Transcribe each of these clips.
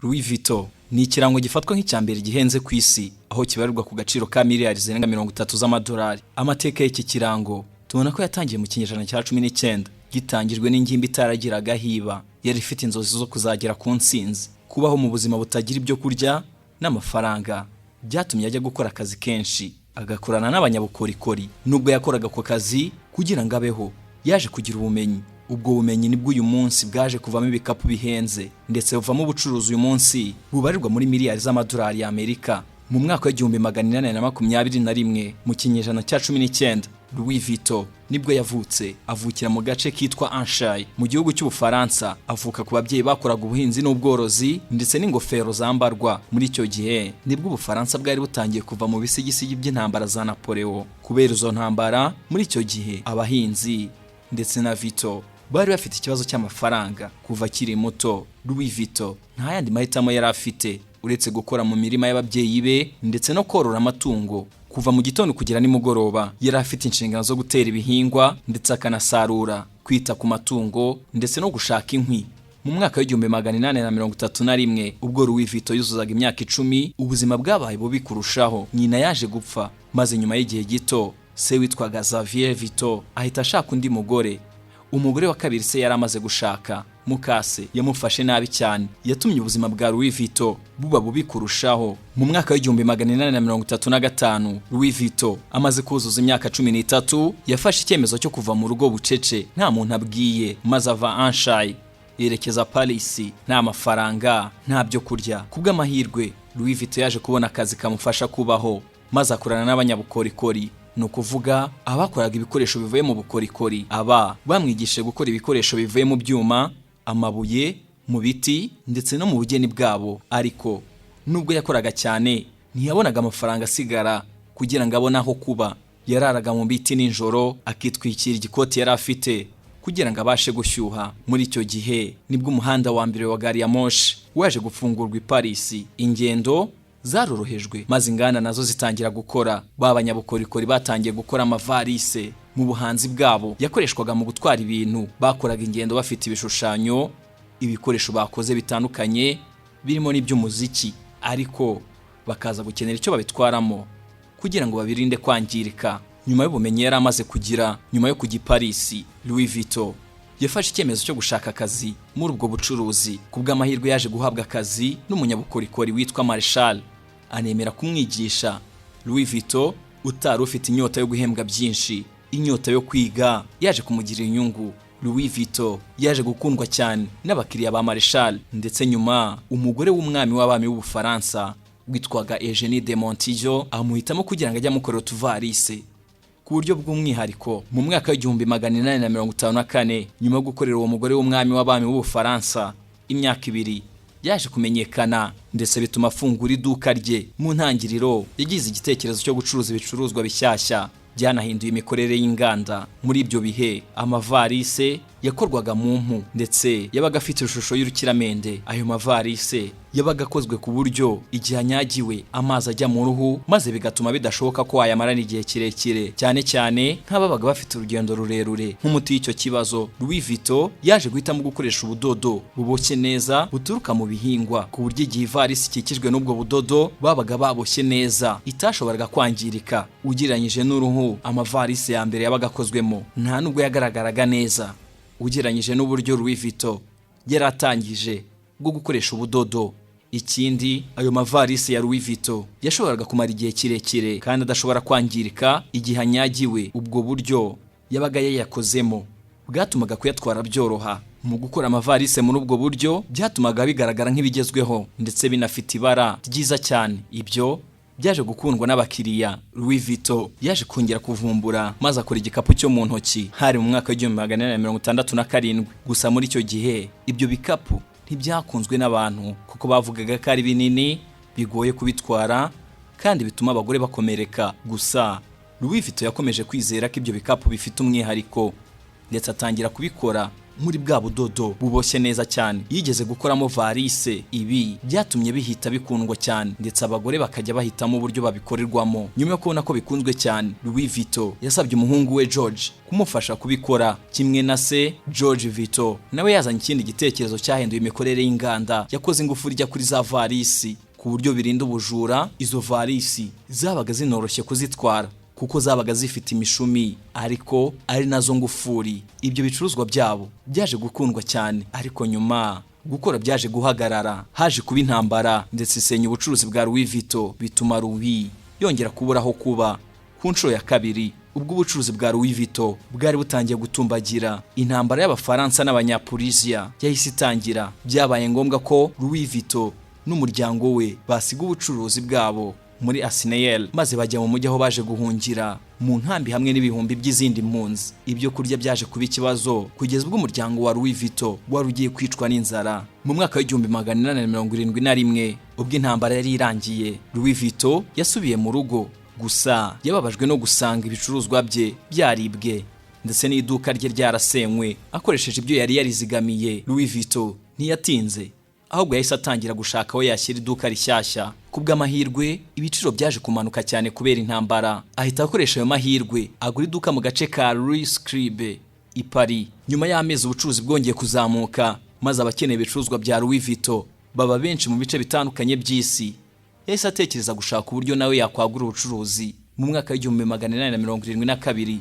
Louis Vuitton ni ikirango gifatwa nk'icya mbere gihenze ku isi, aho kibarirwa ku gaciro ka miliyari zirenga 30 z'amadolari. Amateka y'iki kirango tubona ko yatangiye mu kinyejana cya 19, gitangijwe n'ingimbi itaragiraga hiba, yari ifite inzozi zo kuzagera ku ntsinzi. Kubaho mu buzima butagira ibyo kurya n'amafaranga byatumye ajya gukora akazi kenshi, agakorana n'abanyabukorikori. Nubwo yakoraga ako kazi kugira ngo abeho, yaje kugira ubumenyi. Ubwo bumenyi nibwo uyu munsi bwaje kuvamo ibikapu bihenze, ndetse buvamo ubucuruzi uyu munsi bubarirwa muri miliyari z'amadolari y'Amerika. Mu mwaka wa 1821, mu kinyejana cya 19, Louis Vuitton nibwo yavutse. Avukira mu gace kitwa Anchay mu gihugu cy'Ubufaransa. Avuka ku babyeyi bakoraga ubuhinzi n'ubworozi ndetse n'ingofero zambarwa. Muri icyo gihe nibwo Ubufaransa bwari butangiye kuva mu bisigisigi by'intambara za Napoleon. Kubera izo ntambara, muri icyo gihe abahinzi ndetse na Vuitton bari bafite ikibazo cy'amafaranga. Kuva akiri muto, Louis Vuitton nta yandi mahitamo yari afite uretse gukora mu mirima y'ababyeyi be ndetse no korora amatungo. Kuva mu gitondo kugera nimugoroba yari afite inshingano zo gutera ibihingwa ndetse akanasarura, kwita ku matungo ndetse no gushaka inkwi. Mu mwaka wa 1831, ubwo Louis Vuitton yuzuzaga imyaka 10, ubuzima bwabaye bubi kurushaho. Nyina yaje gupfa, maze nyuma y'igihe gito se witwaga Xavier Vuitton ahita ashaka undi mugore. Umugore wa kabiri se yari amaze gushaka, mukase, yamufashe nabi cyane, yatumye ubuzima bwa Louis Vuitton buba bubi kurushaho. Mu mwaka wa 1835, Louis Vuitton amaze kuzuza imyaka 13, yafashe icyemezo cyo kuva mu rugo bucece, nta muntu abwiye, maze ava Anchay yerekeza Paris, nta mafaranga, nta byo kurya. Kubw'amahirwe, Louis Vuitton yaje kubona akazi kamufasha kubaho, maze akorana n'abanyabukorikori, ni ukuvuga abakoraga ibikoresho bivuye mu bukorikori. Aba bamwigishije gukora ibikoresho bivuye mu byuma, amabuye, mu biti ndetse no mu bugeni bwabo. Ariko nubwo yakoraga cyane, ntiyabonaga amafaranga asigara kugira ngo abone aho kuba. Yararaga mu biti nijoro, akitwikira igikoti yari afite kugira ngo abashe gushyuha. Muri icyo gihe nibwo umuhanda wa mbere wa gari ya moshi waje gufungurwa i Paris. Ingendo zarorohejwe, maze inganda nazo zitangira gukora. Ba banyabukorikori batangiye gukora amavalise mu buhanzi bwabo yakoreshwaga mu gutwara ibintu. Bakoraga ingendo bafite ibishushanyo, ibikoresho bakoze bitandukanye birimo n'iby'umuziki, ariko bakaza gukenera icyo babitwaramo kugira ngo babirinde kwangirika. Nyuma y'ubumenyi yari amaze kugira nyuma yo kujya i Paris, Louis Vuitton yafashe icyemezo cyo gushaka akazi muri ubwo bucuruzi. Ku bw'amahirwe yaje guhabwa akazi n'umunyabukorikori witwa Marshal, anemera kumwigisha. Louis Vuitton utari ufite inyota yo guhembwa byinshi, inyota yo kwiga yaje kumugirira inyungu. Louis Vuitton yaje gukundwa cyane n'abakiriya ba Marshal, ndetse nyuma umugore w'umwami w'abami w'Ubufaransa witwaga Eugenie de Montijo amuhitamo kugira ngo ajye amukorera utuvarise ku buryo bw'umwihariko. Mu mwaka wa 1854, nyuma yo gukorera uwo mugore w'umwami w'abami w'Ubufaransa imyaka 2, yaje kumenyekana ndetse bituma afungura iduka rye. Mu ntangiriro yagize igitekerezo cyo gucuruza ibicuruzwa bishyashya byanahinduye imikorere y'inganda. Muri ibyo bihe amavalise yakorwaga mu mpu ndetse yabaga afite ishusho y'urukiramende. Ayo mavalise yabaga akozwe ku buryo igihe anyagiwe amazi ajya mu ruhu, maze bigatuma bidashoboka ko wayamarana igihe kirekire, cyane cyane nk'ababaga bafite urugendo rurerure. Nk'umuti w'icyo kibazo, Louis Vuitton yaje guhitamo gukoresha ubudodo buboshye neza buturuka mu bihingwa, ku buryo igihe ivarisi ikikijwe n'ubwo budodo babaga baboshye neza itashoboraga kwangirika. Ugereranyije n'uruhu amavarisi ya mbere yabaga akozwemo, nta nubwo yagaragaraga neza ugereranyije n'uburyo Louis Vuitton yari atangije bwo gukoresha ubudodo. Ikindi, ayo mavarisi ya Louis Vuitton yashoboraga kumara igihe kirekire kandi adashobora kwangirika igihe anyagiwe. Ubwo buryo yabaga yayakozemo bwatumaga kuyatwara byoroha. Mu gukora amavarisi muri ubwo buryo byatumaga bigaragara nk'ibigezweho ndetse binafite ibara ryiza cyane. Ibyo byaje gukundwa n'abakiriya. Louis Vuitton yaje kongera kuvumbura maze akora igikapu cyo mu ntoki, hari mu mwaka wa 1867. Gusa muri icyo gihe ibyo bikapu ntibyakunzwe n'abantu, kuko bavugaga ko ari binini, bigoye kubitwara kandi bituma abagore bakomereka. Gusa Louis Vuitton yakomeje kwizera ko ibyo bikapu bifite umwihariko, ndetse atangira kubikora. Muri bwa budodo buboshye neza cyane, yigeze gukoramo varise. Ibi byatumye bihita bikundwa cyane, ndetse abagore bakajya bahitamo uburyo babikorerwamo. Nyuma yo kubona ko bikunzwe cyane, Louis Vuitton yasabye umuhungu we George kumufasha kubikora. Kimwe na se, George Vuitton nawe yazanye ikindi gitekerezo cyahinduye imikorere y'inganda. Yakoze ingufuri ijya kuri za varisi ku buryo birinda ubujura. Izo varisi zabaga zinoroshye kuzitwara kuko zabaga zifite imishumi ariko ari nazo ngufuri. Ibyo bicuruzwa byabo byaje gukundwa cyane, ariko nyuma gukora byaje guhagarara. Haje kuba intambara ndetse isenya ubucuruzi bwa Louis Vuitton, bituma Louis yongera kubura aho kuba ku nshuro ya kabiri. Ubwo ubucuruzi bwa Louis Vuitton bwari butangiye gutumbagira, intambara y'Abafaransa n'Abanyapurisiya yahise itangira. Byabaye ngombwa ko Louis Vuitton n'umuryango we basiga ubucuruzi bwabo muri Asnelles, maze bajya mu mujyi aho baje guhungira mu nkambi hamwe n'ibihumbi by'izindi mpunzi. Ibyo kurya byaje kuba ikibazo kugeza ubwo umuryango wa Louis Vuitton wari ugiye kwicwa n'inzara. Mu mwaka wa 1871, ubwo intambara yari irangiye, Louis Vuitton yasubiye mu rugo. Gusa yababajwe no gusanga ibicuruzwa bye byaribwe ndetse n'iduka rye ryarasenywe. Akoresheje ibyo yari yarizigamiye, Louis Vuitton ntiyatinze, ahubwo yahise atangira gushaka aho yashyira iduka rishyashya. Ku bw'amahirwe, ibiciro byaje kumanuka cyane kubera intambara. Ahita akoresha ayo mahirwe agura iduka mu gace ka Rue Scribe i Paris. Nyuma y'amezi, ubucuruzi bwongeye kuzamuka, maze abakeneye ibicuruzwa bya Louis Vuitton baba benshi mu bice bitandukanye by'isi. Yahise atekereza gushaka uburyo nawe yakwagura ubucuruzi. Mu mwaka wa 1872,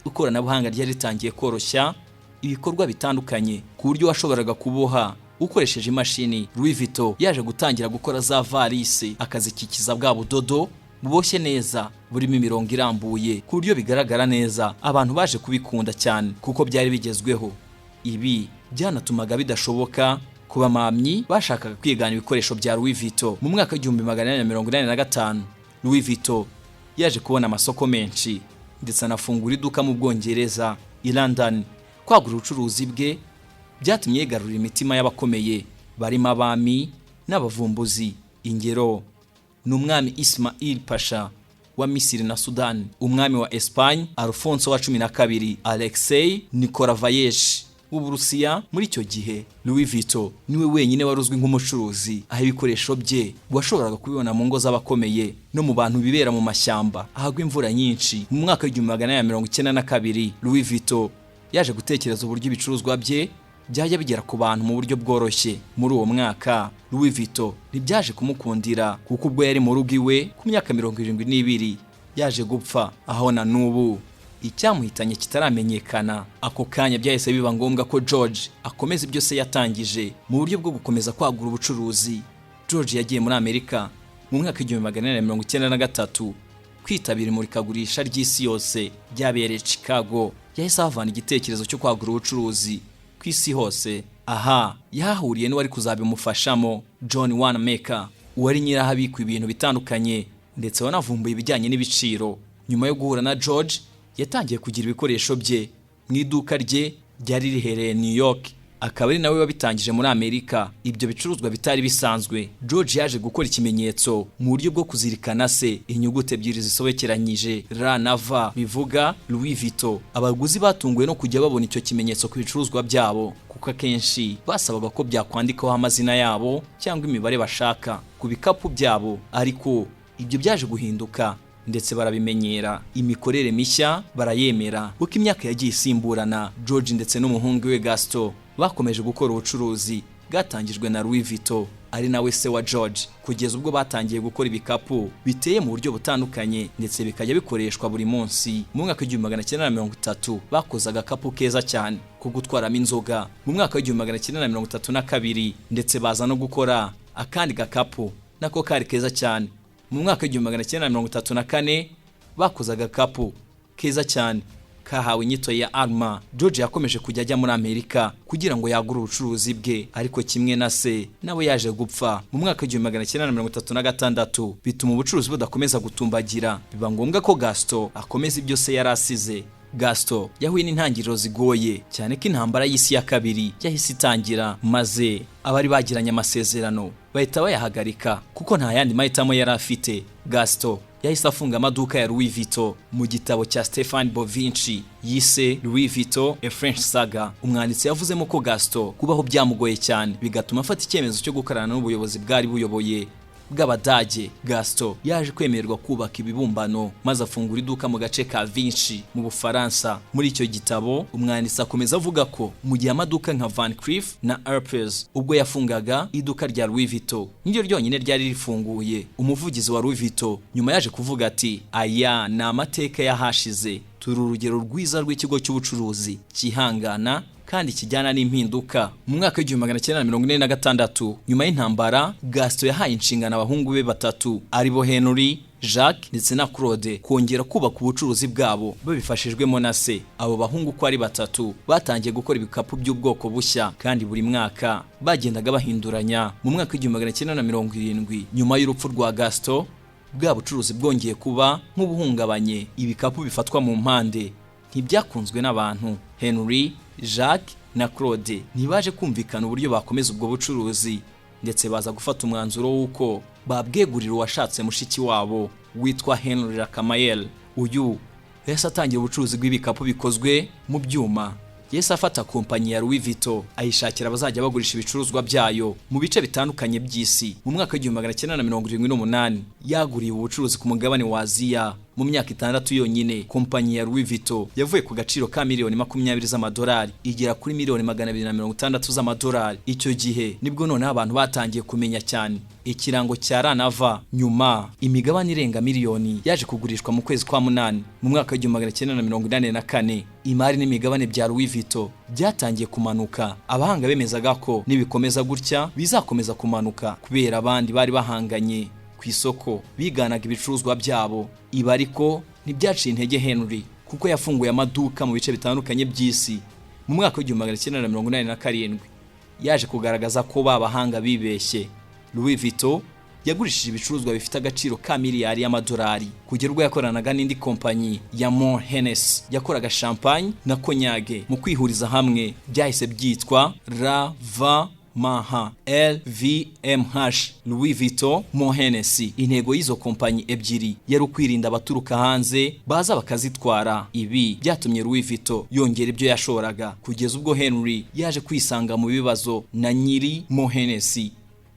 ikoranabuhanga ryari ritangiye koroshya ibikorwa bitandukanye ku buryo washoboraga kuboha ukoresheje imashini. Louis Vuitton yaje gutangira gukora za varise, akazikikiza bwa budodo buboshye neza burimo imirongo irambuye ku buryo bigaragara neza. Abantu baje kubikunda cyane kuko byari bigezweho. Ibi byanatumaga bidashoboka ku bamamyi bashakaga kwigana ibikoresho bya Louis Vuitton. Mu mwaka wa 1885, Louis Vuitton yaje kubona amasoko menshi ndetse anafungura iduka mu Bwongereza i London. Kwagura ubucuruzi bwe byatumye yigarurira imitima y'abakomeye barimo abami n'abavumbuzi. Ingero ni umwami Ismail Pasha wa Misiri na Sudani, umwami wa Espagne Alfonso wa 12, Alexei Nikolavayech w'Uburusiya. Muri icyo gihe, Louis Vuitton niwe wenyine wari uzwi nk'umucuruzi, aho ibikoresho bye washoboraga kubibona mu ngo z'abakomeye no mu bantu bibera mu mashyamba ahagwa imvura nyinshi. Mu mwaka wa 1892, Louis Vuitton yaje gutekereza uburyo ibicuruzwa bye byajya bigera ku bantu mu buryo bworoshye. Muri uwo mwaka, Louis Vuitton ntibyaje kumukundira kuko ubwo yari mu rugo iwe ku myaka 72 yaje gupfa, aho na n'ubu icyamuhitanye kitaramenyekana. Ako kanya byahise biba ngombwa ko George akomeza ibyo se yatangije mu buryo bwo gukomeza kwagura ubucuruzi. George yagiye muri Amerika mu mwaka wa 1893 kwitabira imurikagurisha ry'isi yose ryabereye Chicago. Yahise ahavana igitekerezo cyo kwagura ubucuruzi ku isi hose. Aha yahahuriye n'uwari kuzabimufashamo, John Wanamaker, uwari nyirahabikwa ibintu bitandukanye ndetse wanavumbuye ibijyanye n'ibiciro. Nyuma yo guhura na George, yatangiye kugira ibikoresho bye mu iduka rye ryari riherereye New York, akaba ari nawe wabitangije muri Amerika. Ibyo bicuruzwa bitari bisanzwe. George yaje gukora ikimenyetso mu buryo bwo kuzirikana se, inyuguti ebyiri zisobekeranyije R na V bivuga Louis Vuitton. Abaguzi batunguwe no kujya babona icyo kimenyetso ku bicuruzwa byabo, kuko akenshi basabaga ko byakwandikaho amazina yabo cyangwa imibare bashaka ku bikapu byabo. Ariko ibyo byaje guhinduka ndetse barabimenyera, imikorere mishya barayemera. Uko imyaka yagiye isimburana, George ndetse n'umuhungu we Gaston bakomeje gukora ubucuruzi bwatangijwe na Louis Vuitton, ari nawe se wa George, kugeza ubwo batangiye gukora ibikapu biteye mu buryo butandukanye ndetse bikajya bikoreshwa buri munsi. Mu mwaka wa 1930 bakoze agakapu keza cyane ko gutwaramo inzoga. Mu mwaka wa 1932 ndetse baza no gukora akandi gakapu nako kari keza cyane. Mu mwaka wa 1934 bakoze agakapu keza cyane kahawe inyito ya Alma. George yakomeje kujya ajya muri Amerika kugira ngo yagure ubucuruzi bwe, ariko kimwe na se nawe yaje gupfa mu mwaka wa 1936, bituma ubucuruzi budakomeza gutumbagira. Biba ngombwa ko Gaston akomeza ibyo se yari asize. Gaston yahuye n'intangiriro zigoye cyane ko intambara y'isi ya kabiri yahise itangira, maze abari bagiranye amasezerano bahita bayahagarika kuko nta yandi mahitamo yari afite. Gaston Yahise afunga amaduka ya Louis Vuitton. Mu gitabo cya Stefan Bovinci yise Louis Vuitton: A French Saga, umwanditsi yavuzemo ko Gaston kubaho byamugoye cyane, bigatuma afata icyemezo cyo gukorana n'ubuyobozi bwari buyoboye bw'Abadage. Gaston yaje kwemererwa kubaka ibibumbano, maze afungura iduka mu gace ka Vinci mu Bufaransa. Muri icyo gitabo, umwanditsi akomeza avuga ko mu gihe amaduka nka Van Cleef na Arpels ubwo yafungaga, iduka rya Louis Vuitton niryo ryonyine ryari rifunguye. Umuvugizi wa Louis Vuitton nyuma yaje kuvuga ati: "Aya ni amateka y'ahashize. Turi urugero rwiza rw'ikigo cy'ubucuruzi cyihangana kandi kijyana n'impinduka." Mu mwaka w'1946, nyuma y'intambara, Gaston yahaye inshingano abahungu be batatu, aribo Henry, Jacques ndetse na Claude, kongera kubaka ubucuruzi bwabo babifashijwemo na se. Abo bahungu uko ari batatu batangiye gukora ibikapu by'ubwoko bushya, kandi buri mwaka bagendaga bahinduranya. Mu mwaka w'1970, nyuma y'urupfu rwa Gaston, bwa bucuruzi bwongeye kuba nk'ubuhungabanye. Ibikapu bifatwa mu mpande ntibyakunzwe n'abantu. Henry, Jacques na Claude ntibaje kumvikana uburyo bakomeza ubwo bucuruzi, ndetse baza gufata umwanzuro w'uko babwegurira uwashatse mushiki wabo witwa Henry Rakamayel. Uyu yahise atangira ubucuruzi bw'ibikapu bikozwe mu byuma. Yahise afata kompanyi ya Louis Vuitton, ayishakira abazajya bagurisha ibicuruzwa byayo mu bice bitandukanye by'isi. Mu mwaka w'1978 yaguriye ubucuruzi ku mugabane wa Aziya. Mu myaka 6 yonyine, kompanyi ya Louis Vuitton yavuye ku gaciro ka miliyoni 20 z'amadolari igera kuri miliyoni 260 z'amadolari. Icyo gihe nibwo noneho abantu batangiye kumenya cyane ikirango cya RNV. Nyuma imigabane irenga miliyoni yaje kugurishwa mu kwezi kwa munani mu mwaka w'1984. Imari n'imigabane bya Louis Vuitton byatangiye kumanuka. Abahanga bemezaga ko nibikomeza gutya bizakomeza kumanuka, kubera abandi bari bahanganye ku isoko biganaga ibicuruzwa byabo. Ibi ariko ntibyaciye intege Henry, kuko yafunguye amaduka mu bice bitandukanye by'isi. Mu mwaka w'1987 yaje kugaragaza ko ba bahanga bibeshye. Louis Vuitton yagurishije ibicuruzwa bifite agaciro ka miliyari y'amadolari, kugera ubwo yakoranaga n'indi kompanyi ya Moet Hennessy yakoraga champagne na cognac. Mu kwihuriza hamwe byahise byitwa RVMH, LVMH, Louis Vuitton Moet Hennessy. Intego y'izo kompanyi ebyiri yari ukwirinda abaturuka hanze baza bakazitwara. Ibi byatumye Louis Vuitton yongera ibyo yashoraga, kugeza ubwo Henry yaje kwisanga mu bibazo na nyiri Moet Hennessy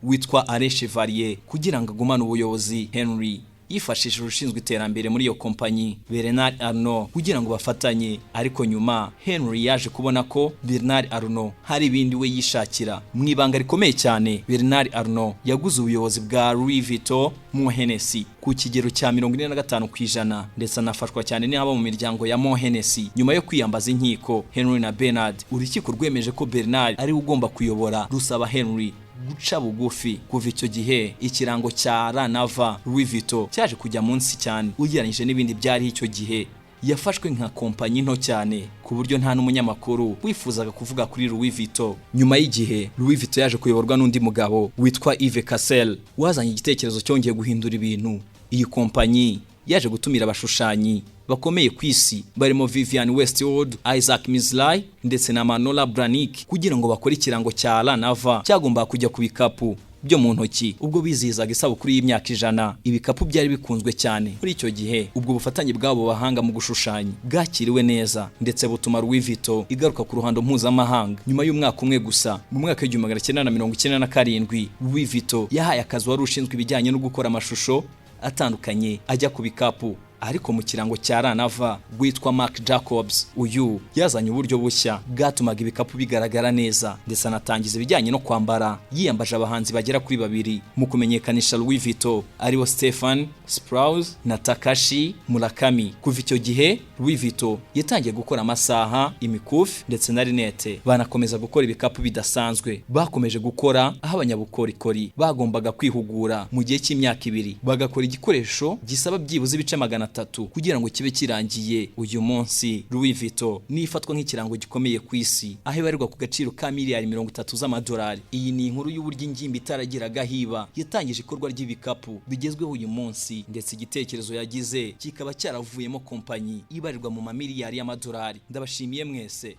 witwa Alain Chevalier. Kugira ngo agumane ubuyobozi, Henry yifashishije ushinzwe iterambere muri iyo kompanyi, Bernard Arnault, kugira ngo bafatanye. Ariko nyuma Henry yaje kubona ko Bernard Arnault hari ibindi we yishakira. Mu ibanga rikomeye cyane, Bernard Arnault yaguze ubuyobozi bwa Louis Vuitton Moet Hennessy ku kigero cya 45%, ndetse anafashwa cyane n'abo mu miryango ya Moet Hennessy. Nyuma yo kwiyambaza inkiko, Henry na Bernard, urukiko rwemeje ko Bernard ari we ugomba kuyobora, rusaba Henry guca bugufi. Kuva icyo gihe, ikirango cya R na V Louis Vuitton cyaje kujya munsi cyane ugereranyije n'ibindi byari icyo gihe. Yafashwe nka kompanyi nto cyane, ku buryo nta n'umunyamakuru wifuzaga kuvuga kuri Louis Vuitton. Nyuma y'igihe, Louis Vuitton yaje kuyoborwa n'undi mugabo witwa Yves Cassel, wazanye igitekerezo cyongeye guhindura ibintu. Iyi kompanyi yaje gutumira abashushanyi bakomeye ku isi barimo Vivienne Westwood, Isaac Mizrahi ndetse na Manolo Blahnik, kugira ngo bakore ikirango cya R na V cyagombaga kujya ku bikapu byo mu ntoki ubwo bizihizaga isabukuru y'imyaka 100. Ibikapu byari bikunzwe cyane muri icyo gihe. Ubwo bufatanye bw'abo bahanga mu gushushanya bwakiriwe neza, ndetse butuma Louis Vuitton igaruka ku ruhando mpuzamahanga. Nyuma y'umwaka umwe gusa, mu mwaka w'1997, Louis Vuitton yahaye akazi wari ushinzwe ibijyanye no gukora amashusho atandukanye ajya ku bikapu, ariko mu kirango cya R na V, witwa Marc Jacobs. Uyu yazanye uburyo bushya bwatumaga ibikapu bigaragara neza, ndetse anatangiza ibijyanye no kwambara. Yiyambaje abahanzi bagera kuri babiri mu kumenyekanisha Louis Vuitton, aribo Stefan Sprouse na Takashi Murakami. Kuva icyo gihe, Louis Vuitton yatangiye gukora amasaha, imikufi ndetse na rinete, banakomeza gukora ibikapu bidasanzwe. Bakomeje gukora aho abanyabukorikori bagombaga kwihugura mu gihe cy'imyaka 2, bagakora igikoresho gisaba byibuze ibice 300 kugira ngo kibe kirangiye. Uyu munsi Louis Vuitton nifatwa nk'ikirango gikomeye ku isi, aho ibarirwa ku gaciro ka miliyari 30 z'amadolari. Iyi ni inkuru y'uburyo ingimbi itaragiraga hiba yatangije ikorwa ry'ibikapu bigezweho uyu munsi, ndetse igitekerezo yagize kikaba cyaravuyemo kompanyi ibarirwa mu mamiliyari y'amadolari. Ndabashimiye mwese.